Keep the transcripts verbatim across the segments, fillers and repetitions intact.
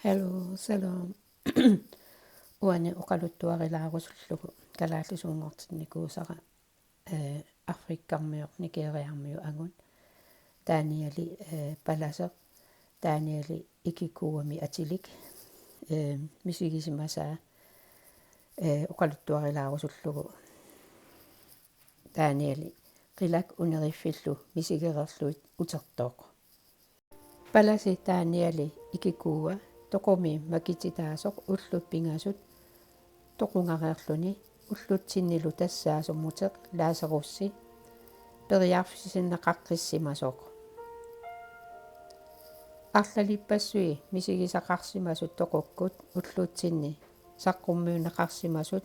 Hello, shalom. Uani oqaluttuarilaarusullugu kalaallisuunngortinnikuusara, eh, Afrikkarmiut, Nigeriarmiut angut. Danieli, eh, palaseq. Danieli Ikikuuami atilik, eh, misigisimasaa, eh, oqaluttuarilaarusullugu. Danieli qilak uneriffillu misigereerluit utertoq. Palasi Danieli Ikikuua toqumi makititaasoq ullut pingasut toqungareerluni ullutsinnilu tassaasummuteq Lasarusi periarfissinneqaqqissimasoq. Arlalippassuit misigisaqarsimasut toqukkut ullutsinni saqqummiunneqarsimasut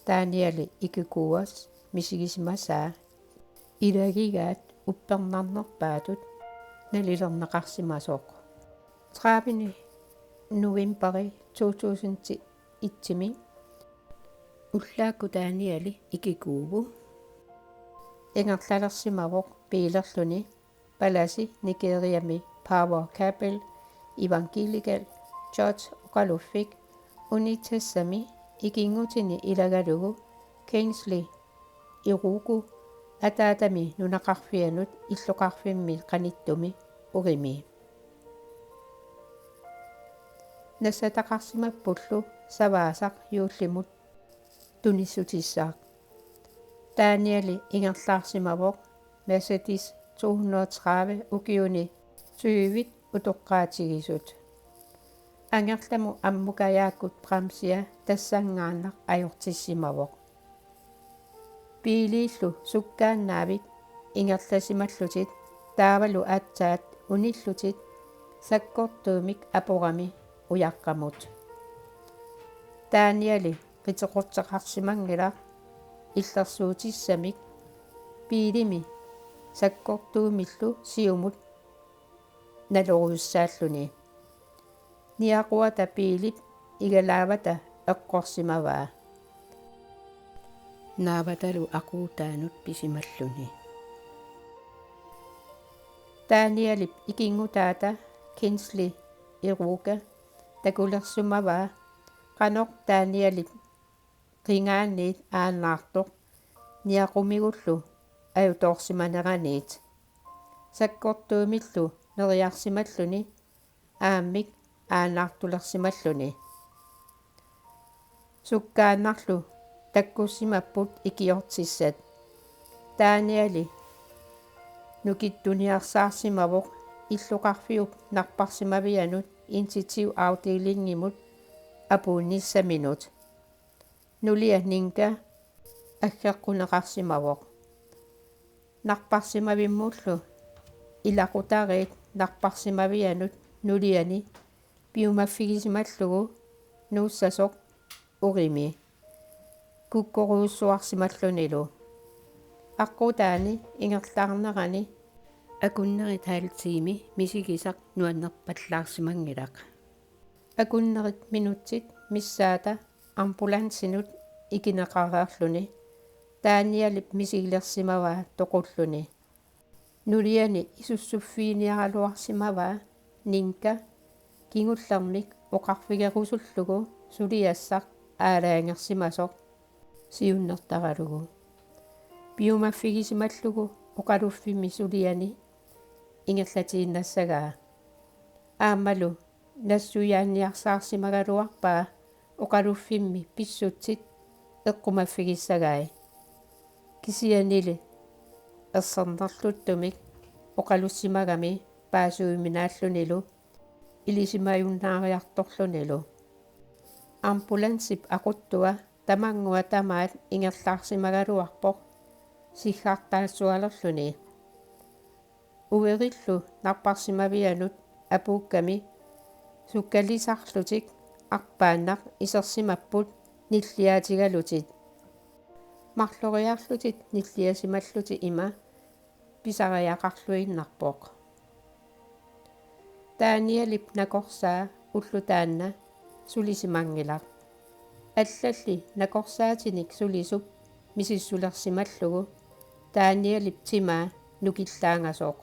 Danieli Ikikuuas misigisimasaa ilagigaat uppernarnerpaatut nalilerneqarsimasoq. Tredivte novembari to tusind og et-imi ullaakkut Danieli Ikikuuvoq ingerlalersimavoq biilerluni palasi Nigeriami Power Cable Evangelical Church oqaluffik Onitsashami ikinngutini ilagalugu Kingsley Iruku ataatami nunaqarfianut illoqarfimmi qanittumi urimi. Nassataqarsimappullu savaasaq juullimut tunissutissaq. Danieli ingerlaarsimavoq Mercedes to hundrede og tredive ukiuni tyvit utoqqaatigisut. Angerlamut ammukajaakkut bremsia tassanngaannaq ajortissimavoq. Biiliillu sukkaannaavik ingerlasimallutik taavalu aatsaat unillutik sakkortuumik aporami ujaqqamut. Danieli qiteqqutseqarsimanngilaq illersuutissamik biilimi sakkortuumillu siumut nalorujussaalluni. Niaquata biilip igalaavata eqqorsimavaa. Naavatalu aquutaanut pisimalluni. Danielip ikinngutaata Kingsley Iruka takulersumavaa qanoq Danielip qingaaniit aannaartoq niaqumigullu ajutoorsimaneraniit. Sakkortuumillu neriarsimalluni aammik aannaartulersimalluni. Sukkaannarlu takkussimapput ikiortissat. Danieli nukittuniarsaarsimavoq illoqarfiup napparsimavianut intensivafdelingimut apuunnissaminut. Nulia Ninka aggeqquneqarsimavoq. Napparsimavimmullu ilaqutariit napparsimavianut nuliani piumaffigisimallugu nuussasoq urimi kukkorujussuarsimallunilu. Aqqutaani ingerlaarnerani akunnerit halv time misigisaq nuannerpallaarsimanngilaq. Akunnerit minutsit missaata ambulancenut ikineqareerluni Danielip misigilersimavaa toqulluni. Nuliani isussuffiiniaraluarsimavaa Ninka kingullermik oqarfigerusullugu suliassaq aalajangersimasoq siunnertaralugu. Piumaffigisimallugu oqaluffimmi suliani ingerlatiinnassagaa. Aammalu nassuiaanniarsaarsimagaluarpaa oqaluffimmi pissutsit eqqumaffigissagai. Kisiannili ersernerluttumik oqalussimagami paasiuminaallunilu ilisimajunnaariartorlunilu. Ambulancep aquttua tamanngua tamaat ingerlaarsimagaluarpoq siggartaassualerluni. Uerillu napparsimavianut apuukkami sukkalisarlutik arpaannaq isersimapput nilliaatigalutik. Marloriarlutik nilliasimallutik ima pisariaqarluinnarpoq. Danielip nakorsaa ulloq taanna sulisimanngilaq. Allalli nakorsaatinik sulisup misissulersimallugu Danielip timaa nukillaangasoq.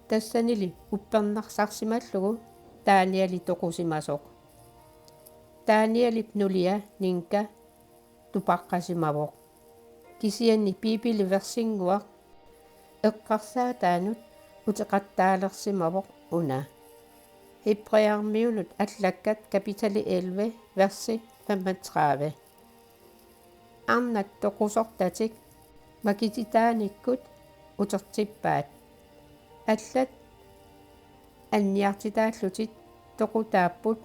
Tassanili uppernarsarsimallugu Danieli toqusimasoq. Danielip nulia Ninka tupaqqasimavoq. Kisianni Biibilip versinnguaq eqqarsaataanut uteqattaalersimavoq una. Hebræermiunut allakkat kapitali elleve, versi femogtredive. Arnat toqusortatik makititaanikkut utertippaat. Allat anniartitaallutik toqutaapput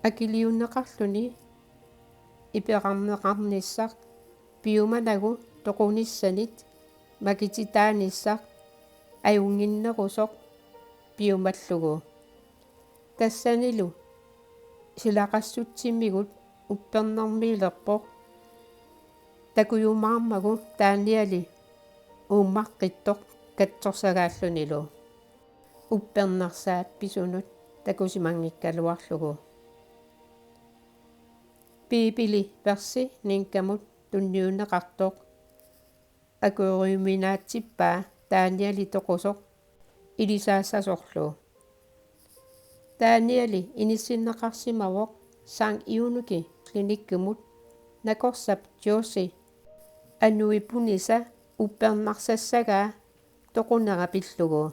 akiliunneqarluni iperarneqarnissaq piumanagu toqunissanit makititaanissaq ajunnginnerusoq piumallugu. Tassanilu silaqassutsimigut uppernermiilerpoq takujumaarmagu Danieli uummaqqittoq katsorsagaallunilu uppernarsaat pisunut takusimanngikkaluarlugu. Biibili versi Ninkamut tunniunneqartoq akueriuminaatsippaa Danieli toqusoq ilisassasorlu. Danieli inissinneqarsimavoq Sankt Eunuki Klinikkumut nakorsap Josi anuipunisa uppernarsassagaa toqunera pillugu.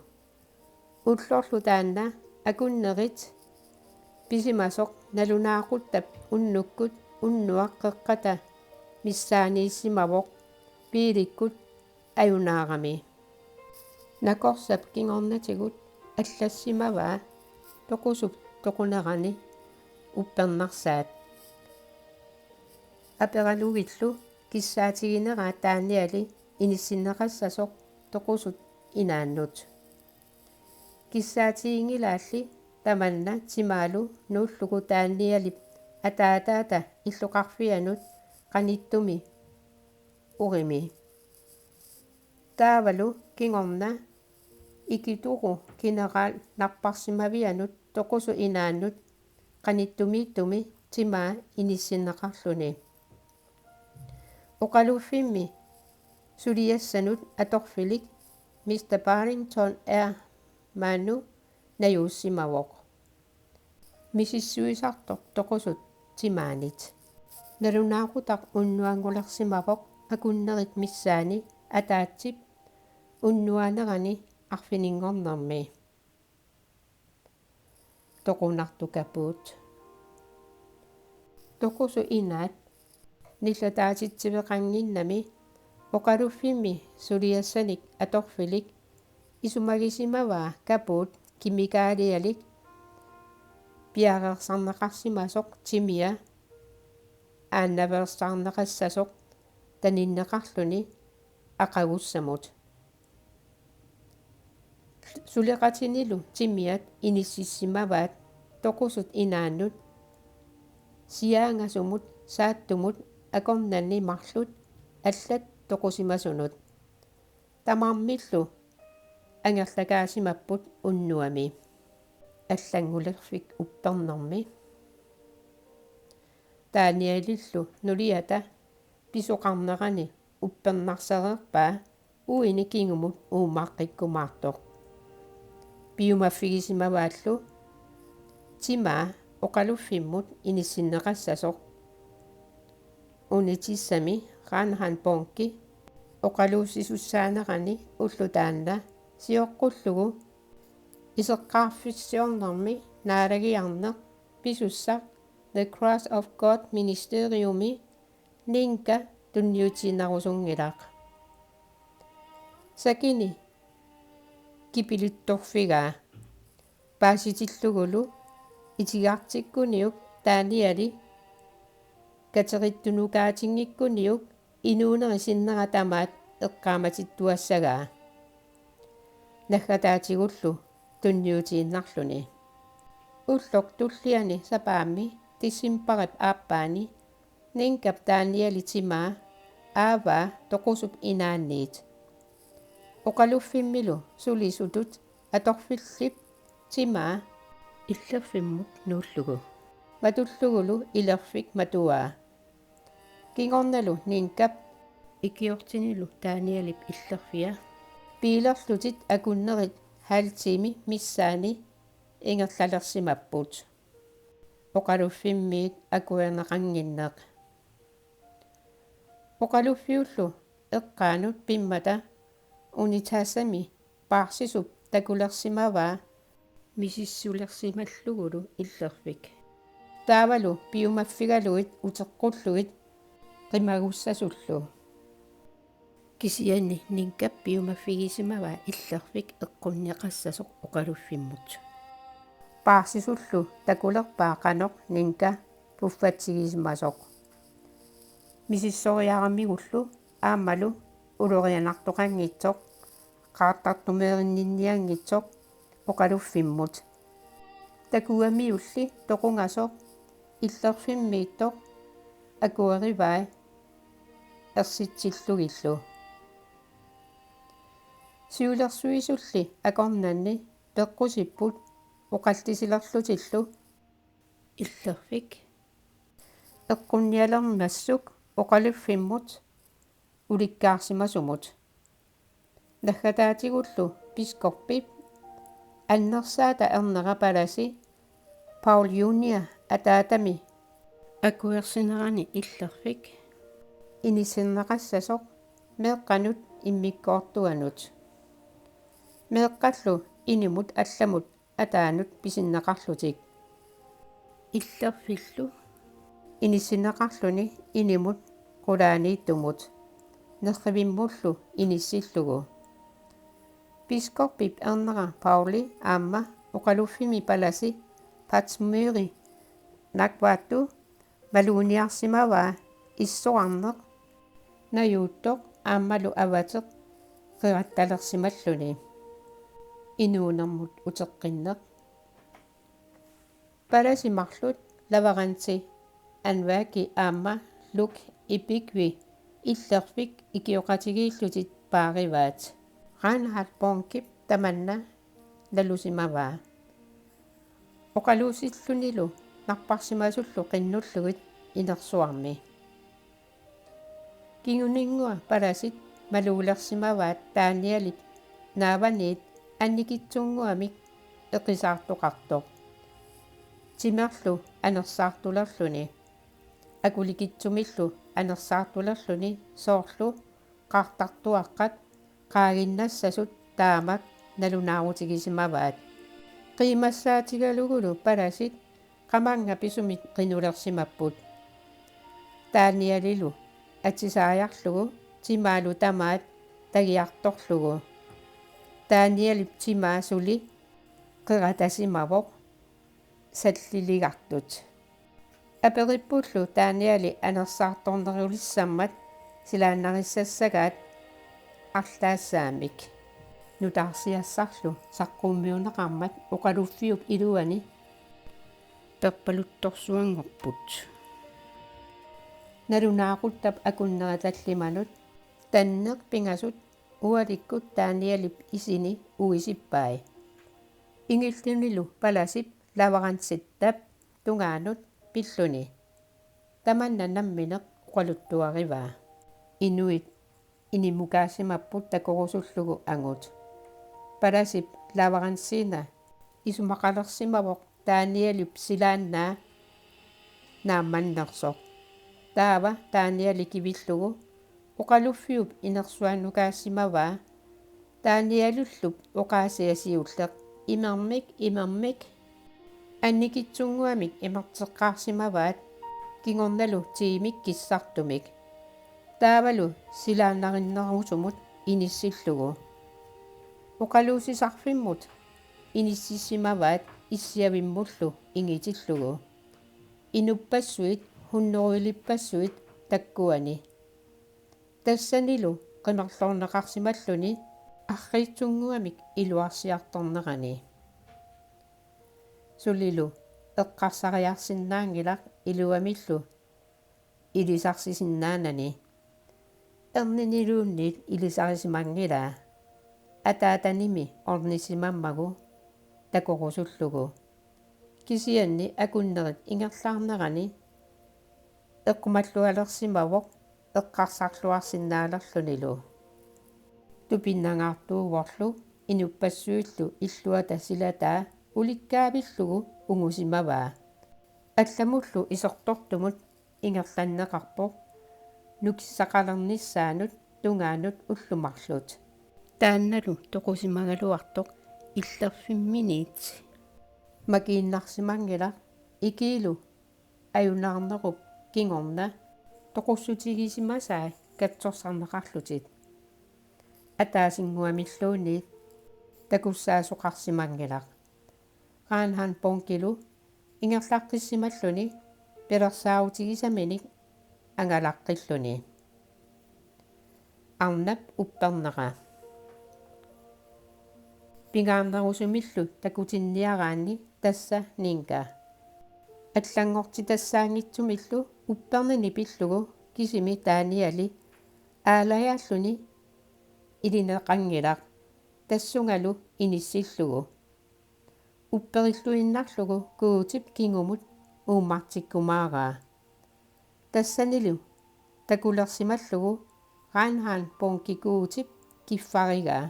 Ullorlu taanna akunnerit pisimasoq nalunaaquttap unnukkut unnuaq qeqqata missaaniissimavoq biilikkut ajunaarami. Nakorsap kingornatigut allassimavaa toqusup toqunerani uppernarsaat. Aperalugillu kissaatigineraa Danieli inissinneqassasoq toqusut inaannut. Kissaatiginngilaalli tamanna timaalu nuullugu Danielip ataataata illoqarfianut qanittumi urimi. Taavalu kingorna ikituru general napparsimavianut toqusut inaannut qanittumiittumi timaa inissinneqarluni. Oqaluffimmi suliassanut atorfilik Mister Barrington R. Manu najuussimavoq misissuisartoq toqusut timaanit. Nalunaaqutaq unnuanngulersimavoq akunnerit missaani ataatsip unnuanerani arfininngornermi. Toqunartukapuut. Toqusut inaat nillataatitsiveqannginnami oqaluffimmi suliassanik atorfilik isumagisimavaa kapuut kemikaalialik piareersarneqarsimasoq timia aannaveersaarneqassasoq taninneqarluni aqagussamut. Suleqatinilu timiat inississimavaat toqusut inaannut siaangasumut saattumut akornanni marluk allat toqusimasunut. Tamarmillu angerlakaasimapput unnuami allanngulerfik uppernermi. Danielillu nuliata pisoqarnerani uppernarsereerpaa uini kingumut uummaqqikkumaartoq. Piumaffigisimavaallu timaa oqaluffimmut inissinneqassasoq. Unitsissami Reinhard Bonnke oqaluussisussaanerani ulloq taanna sioqqullugu iseqqaarfissiornermi naalagiarneq pisussaq The Cross of God Ministeriumi Ninka tunniutiinnarusunngilaq. Sakini kipilittorfigaa paasitillugulu itigartikkuniuk Danieli katerittunukaatinngikuniuk inuuneri sinnera tamaat eqqaamatittuassagaa. Naggataatigullu tunniutiinnarluni. Ulloq tulliani sapaammi decembarip aappaani Ninkap Danieli timaa aavaa toqusup inaanniit. Oqaluffimmilu sulisutut atorfillip timaa illerfimmut nuullugu. Matullugulu ilerfik matuaa. Kingornalu Ninkap ikiortinilu Danielip illerfia piilerlutik akunnerit halv time missaani ingerlalersimapput. Oqaluffimmiit akuerneqannginneq. Oqaluffiullu eqqaanut pimmata Unitasami paarsisup takulersimavaa misissulersimallugulu Illerfik. Taavalu piumaffigalugit uteqqullugit qimagussasullu. Kisianni Ninkap piumaffigisimavaa Illerfik eqqunneqassasoq oqaluffimmut. Paarsisullu takulerpaa qanoq Ninka puffatsigisimasoq. Misissoriaramigullu aammalu ulorianartoqanngitsoq, qaartartumeerinninnianngitsoq oqaluffimmut. Takugamiulli toqungasoq Illerfimmiittoq akuerivai ersitsillugillu. Siulersuisulli akornanni peqqusipput oqallisilerlutillu Illerfik eqqunnialermassuk oqaluffimmut ulikkaarsimasumut. Naggataatigullu biskoppip annersaata ernera palasi Paul Junior ataatami akuersinerani Illerfik inissinneqassasoq meeqqanut immikkoortuanut. Meeqqallu inimut allamut ataanut pisinneqarlutik. Illerfillu inissinneqarluni inimut qulaaniittumut nerrivimmullu inissillugu. Biskoppip ernera Pauli aamma oqaluffimmi palasi Patmøri Naquattut maluginiarsimavaa issorarneq najuuttoq aammalu avateq qerattalersimalluni inuunermut uteqqinneq. Palasi marluk Laverensi Anvaki aamma Luk Ipigwi Illerfik ikioqatigiillutik paarivaat. Reinhard Bonnchip tamanna nalusimavaa oqaluusillunilu napparsimasullu qinnullugit inersuarmi. Kinguninngua palasit malugilersimavaat Danielip naavaniit annikitsunnguamik eqisaartoqartoq. Timerlu anersaartulerluni. Akulikitsumillu anersaartulerluni soorlu qaartartuaqqat qaaginnassasut taamak nalunaarutigisimavaat. Qiimassaatigalugulu palasit qamannga pisumik qinulersimapput. Danielilu atisaajarlugu timaalu tamaat tagiartorlugu. Danielip timaa suli qeratasimavoq salliligartut. Aperippullu Danieli anersaartornerulissammat silaannarissassagaat arlaassaamik. Nutaarsiassarlu saqqummiunneqarmat oqaluffiup iluani perpaluttorsuanngorput. Nalunaaquttap akunneri tallimanut tanneq pingasut ualikkut Danielip isini uisippai. Ingillunilu palasip Laverensittap tungaanut pilluni. Tamanna nammineq oqaluttuarivaa. Inuit inimukaasimapput takorusullugu angut. Palasip Laverensiina isumaqalersimavoq Danielip silaannaa naammannersoq. Taava Danieli kivillugu oqaluffiup inersuannukaasimavaa. Danielillu oqaasiaq siulleq imermik imermik annikitsunnguamik imerteqqaarsimavaat kingornalu tiimik kissartumik. Taavalu silaannarinnerusumut inissillugu. Oqaluusisarfimmut inissisimavaat issiavimmullu ingitillugu. Inuppassuit hunnorilippassuit takkuani. Tassanilu qimerlorneqarsimalluni arriitsunnguamik iluarsiartornerani. Sulilu eqqarsariarsinnaanngilaq iluamillu ilisarsisinnaanani. Erniniluunniit ilisarisimanngilara. Ataatanimi ornisimammagu takorusullugu. Kisianni akunnerit ingerlaarnerani eqqumallualersimavoq eqqarsarluarsinnaalerlunilu. Tupinnangaartuuvorlu inuppassuillu illuata silataa ulikkaavillugu ungusimavaa. Allamullu isertortumut ingerlanneqarpoq nukissaqalernissaanut tungaanut ullut marluk. Taannalu toqusimagaluartoq illerfimminiit makiinnarsimanngilaq ikiilu ajunaarnerup kingorna toqussutigisimasai katsorsarneqarlutik. Ataasinnguamilluunniit takussaasoqarsimanngilaq. Reinhard Bonnkilu ingerlaqqissimalluni pilersaarutigisaminik angalaqqilluni. Arnap uppernera. Pingaarnerusumillu takutinniaraanni tassa Ninka. Allanngortitassaanngitsumillu uppernini pillugu kisimi Danieli aalajaalluni ilineqanngilaq tassungalu inissillugu. Upperilluinnarlugu Guutip kingumut uummartikkumaaraa. Tassanilu takulersimallugu Reinhard Bonnke Guutip kiffarigaa.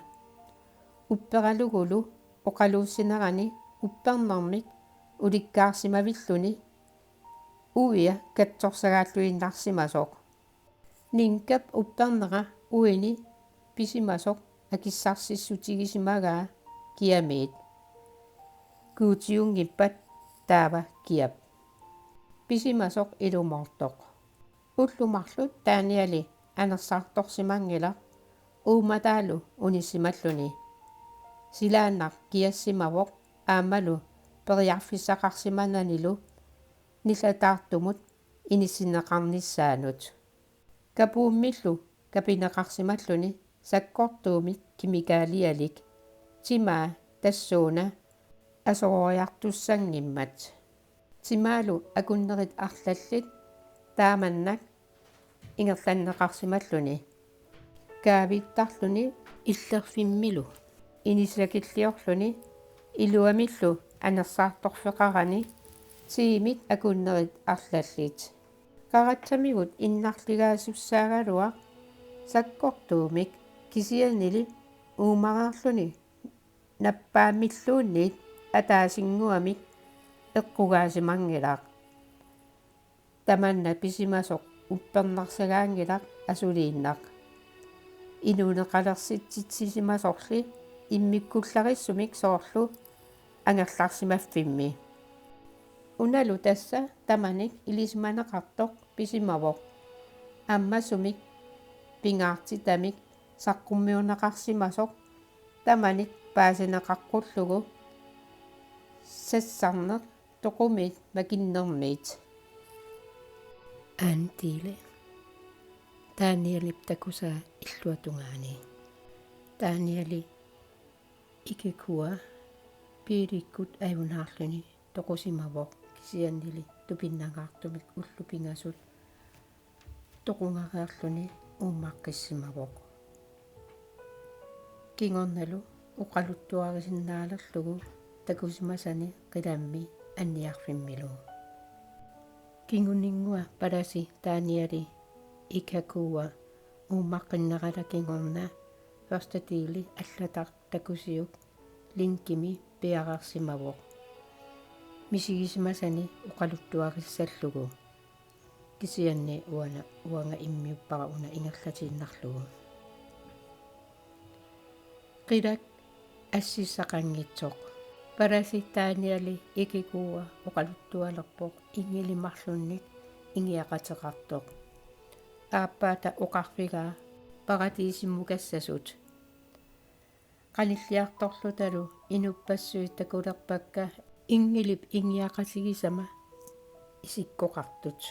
Upperalugulu oqaluussinerani uppernermik ulikkaarsimavilluni uia katsorsagaalluinnarsimasoq. Ninkap uppernera uini pisimasoq akissarsissutigisimagaa kiamiit. Guutiunngippat taava kiap. Pisimasoq ilumoortoq. Ullut marluk Danieli anersaartorsimanngilaq uummataalu unissimalluni. Silaannaq kiassimavoq aammalu periarfissaqarsimananilu nillataartumut inissinneqarnissaanut. Kapuummillu kapineqarsimalluni sakkortuumik kemikaalialik timaa tassuuna asororiartussanngimmat. Timaalu akunnerit arlallit taamannak ingerlanneqarsimalluni. Kaavittarluni illerfimmilu inissakilliorluni iluamillu anersaartorfeqarani tiimit akunnerit arlallit. Qaratsamigut innarligaasussaagaluaq sakkortuumik kisiannili uumareerluni nappaammilluunniit ataasinnguamik eqqugaasimanngilaq. Tamanna pisimasoq uppernarsagaanngilaq asuliinnaq. Inuuneqalersitsitsisimasorli immikkullarissumik soorlu angerlarsimaffimmi. Unalu tassa tamanik ilisimaneqartoq pisimavoq. Ammasumik pingaartitamik saqqummiunneqarsimasoq tamanik paasineqaqqullugu sassarneq toqumiit makinnermiit. Andile. Danielip takusaa illuatungaani. Danieli Ikekua biilikkut ajunaarluni toqusimavoq kisiannili tupinnangaartumik ullut pingasut toqungareerluni uummaqqissimavoq. Kingornalu oqaluttuarisinnaalerlugu takusimasani qilammi anniarfimmilu. Kinguninngua palasi Danieli Ikekua uummaqqinnerata kingorna første deli allataq takusiuk linkimi piareersimavoq misigisimasani oqaluttuarissallugu. Kisianni uanga, uanga immiuppara una ingerlatiinnarlugu. Qilak assissaqanngitsoq. Palasi Danieli Ikekua oqaluttualerpoq inngili marlunnik inngiaqateqartoq. Aappaata oqarfigaa paratiisimukassasut. Qanilliartorlutalu inuppassuit takulerpakka inngilip inngiaqatigisama isikkoqartut.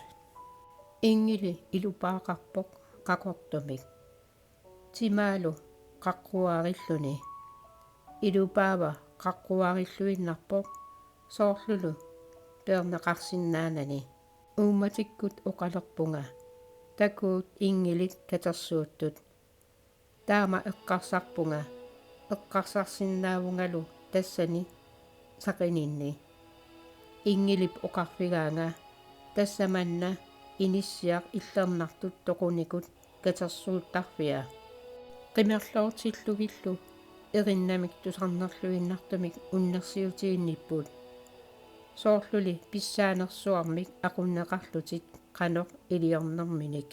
Inngili ilupaaqarpoq qaqortumik. Timaalu qaqquarilluni. Ilupaava qaqquarilluinnarpoq soorlulu peerneqarsinnaanani. Uummatikkut oqalerpunga: Takuuk inngilit katersuuttut. Taama eqqarsarpunga, eqqarsarsinnaavungalu tassani saqininni. Inngilip oqarfigaanga: Tassa manna inissiaq illernartut toqunikut katersuuttarfia. Qimerloortillugillu erinnamik tusarnerluinnartumik unnersiutiginnipput. Soorluli pissaanersuarmik aqunneqarlutik qanoq iliornerminik.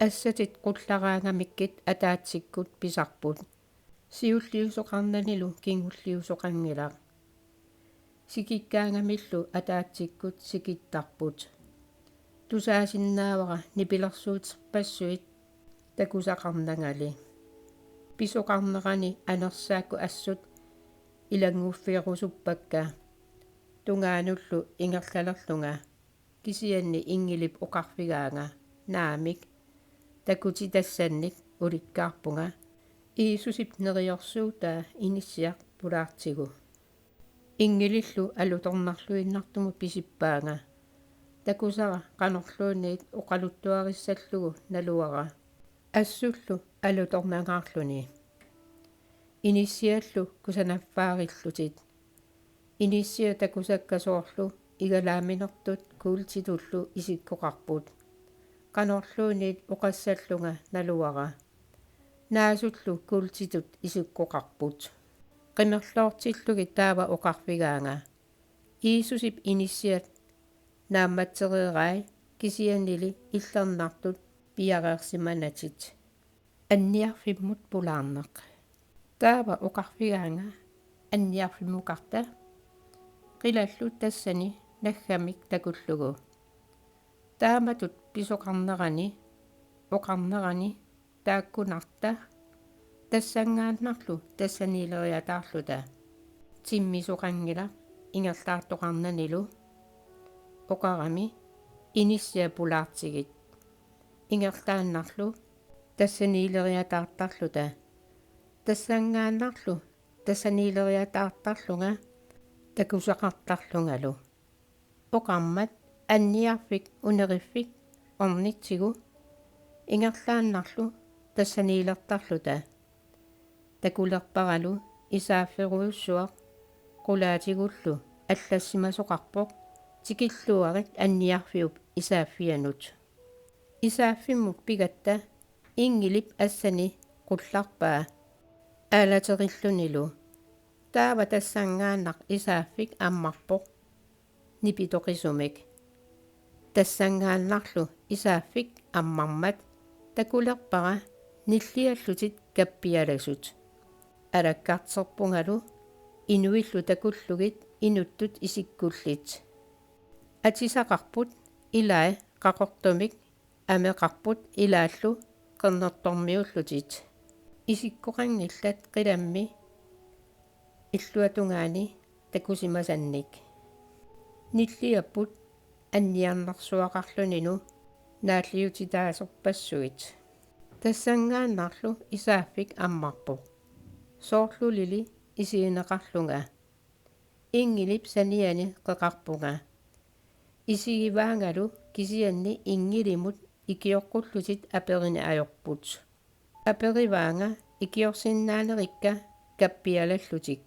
Assatit qullaraangamikkit ataatsikkut pisarput. Siulliusoqarnanilu kingulliusoqanngilaq. Sikikkaangamillu ataatsikkut sikittarput. Tusaasinnaavara nipilersuuterpassuit takusaqarnangali. Pisoqarnerani anersaakkut assut ilannguffigerusuppakka. Tungaanullu ingerlalerlunga, kisianni Ingilip oqarfigaanga: Naamik, takutitassannik ulikkaarpunga. Jiisusip neriorsuutaa inissiaq pulaartigu. Ingilillu alutornarluinnartumut pisippaanga. Takusara qanorluunniit oqaluttuarissallugu naluara, assullu alutornangaarluni. Inissiallu kusanaffarillutik. Inissiat takusakka soorlu igalaaminertut kuultitullu isikkoqarput. Qanorluunniit oqassallunga naluara, naasullu kuultitut isikkoqarput. Qimerloortillugit taava oqarfigaanga: Jiisusip inissiat naammatsereerai, kisiannili illernartut piareersimanatit. Anniarfimmut pulaarneq. Taava oqarfigaanga: Anniarfimmukarta, qilallu tassani naggamik takullugu. Taamatut pisoqarnerani, oqarnerani taakkunarta tassanngaannarlu tassaniileriataarluta. Timmisoqanngilaq ingerlaartoqarnanilu oqarami: Inissiat pulaartigit. Ingerlaannarlu tassaniileriataartarluta. Tassanngaannarlu tassaniileriataartarlunga takusaqartarlungalu. Oqarmat: Anniarfik uneriffik ornitsigu. Ingerlaannarlu tassaniilertarluta. Takulerparalu isaafferujussuaq qulaatigullu allassimasoqarpoq: Tikilluarit anniarfiup isaaffianut. Isaaffimmut pigatta Ingilip assani qullarpaa aalaterillunilu. Taava tassanngaannaq isaaffik ammarpoq nipitoqisumik. Tassanngaannarlu isaaffik ammarmat takulerpara nilliallutik kappialasut. Alakkarterpungalu inuillu takullugit inuttut isikkullit. Atisaqarput ilai qaqortumik ameqarput ilaallu qernertormiullutik. Isikkoqanngillat qilammi illuatungaani takusimasannik. Nilliapput anniarnersuaqarluninu naalliutitaasorpassuit. Tassanngaannarlu isaaffik ammarpoq. Soorlulili isigineqarlunga. Ingilip saniani qeqarpunga. Isigivaangalu kisianni Ingilimut ikioqqullutik aperini ajorput. Aperivaanga ikiorsinnaanerikka kappialallutik.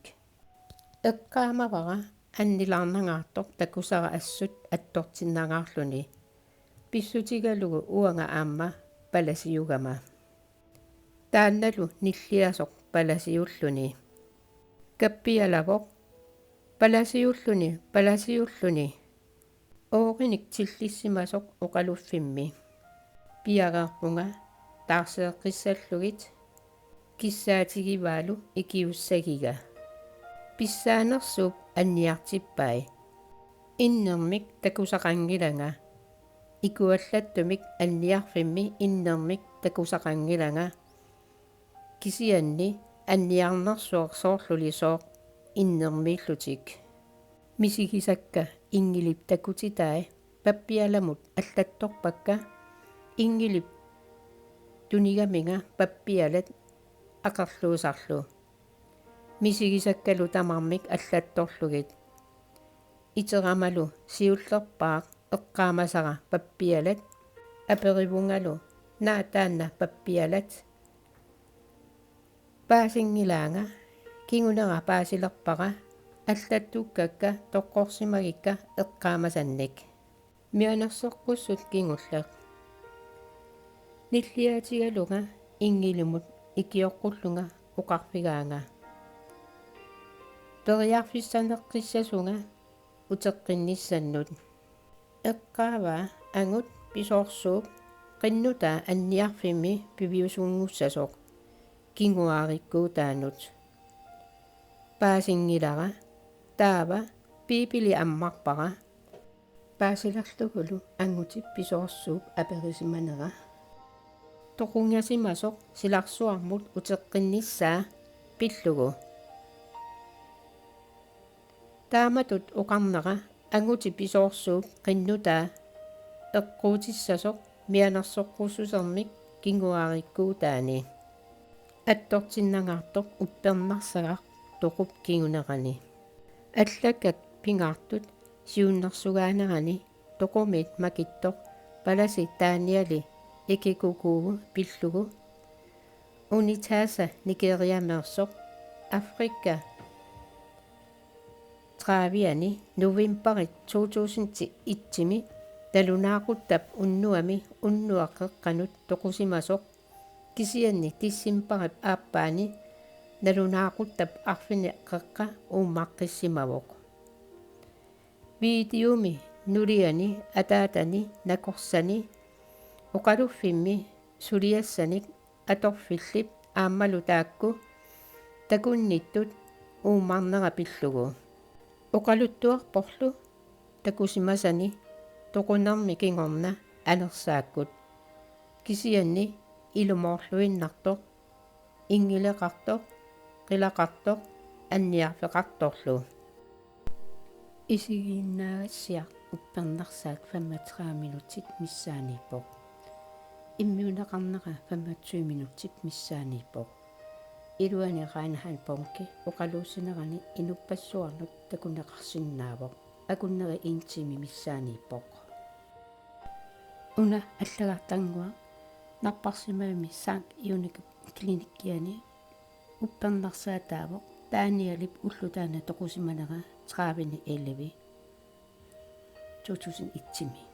Eqqaamavara annilaarnangaartoq takusara assut attortinnangaarluni. Pissutigalugu uanga aamma palasiugama. Taannalu nilliasoq palasiulluni. Kappialavoq: Palasiulluni, palasiulluni. Oorinik tillissimasoq oqaluffimmi. Piareerpunga taarseeqqissallugit, kissaatigivaalu ikiussagiga. Pissaanersuup anniartippai. Innermik takusaqanngilanga. Ikuallattumik anniarfimmi innermik takusaqanngilanga. Kisianni anniarnersuaq soorlulisooq innermiillutik. Misigisakka Ingilip takutitai pappialamut allattorpakka, Ingilip tunigaminga pappialat aqerluusarlu. Misigisakkalu tamarmik allattorlugit. Iteramalu siullerpaaq eqqaamasara pappialat aperivungalu: Naa taanna pappialat? Paasinngilaanga, kingunera paasilerpara allattukkakka toqqorsimagikka eqqaamasannik. Mianersoqqussut kingulleq. Nilliaatigalunga Ingilimut ikioqqullunga oqarfigaanga: Periarfissaneqqissasunga uteqqinnissannut. Eqqaavaa angut pisoorsuup qinnutaa anniarfimmi piviusunngussasoq kinguaarikkuutaanut. Paasinngilara, taava Biibili ammarpara. Paasilerlugulu angutip pisoorsuup aperisimanera. Toqungasimasoq silarsuarmut uteqqinnissaa pillugu. Taamatut oqarnera angutip pisoorsuup qinnutaa eqquutissasoq mianersoqqussusermik kinguaarikkuutaani. Attortinnangaartoq uppernarsagaq toqup kingunerani. Allakkat pingaartut siunnersugaanerani toqumiit makittoq palasi Danieli Ikekuku pillugu, unitaasa Nigeriameersoq, Afrika tredive-ani novembari to tusind et-imi nalunaaquttap unnuami unnuap qeqqanut toqusimasoq, kisianni decembarip aappaani nalunaaquttap arfineq-qeqqa uummaqqissimavoq. Videomi nuliani ataatani nakorsani oqaluffimmi suliassanik atorfillip aammalu taakku takunnittut uummarnera pillugu. Oqaluttuarporlu takusimasani toqunermi kingorna anersaakkut, kisianni ilumoorluinnartoq, inngileqartoq, qilaqartoq, anniarfeqartorlu. Isigiinnaagassiaq uppernarsaat femogtredive minutsit missaaniippoq. Immiunneqarnera femogtyve minutsit missaaniippoq. Iluani Reinhard Bonnke oqaluussinerani inuppassuarnut takuneqarsinnaavoq. Akunneri en time missaaniippoq. Una allagartannguaq napparsimmavimmi Sankt Jørgen Klinikkiani uppernarsaataavoq Danielip ulloq taanna toqusimanera tredive elleve to tusind et-imi.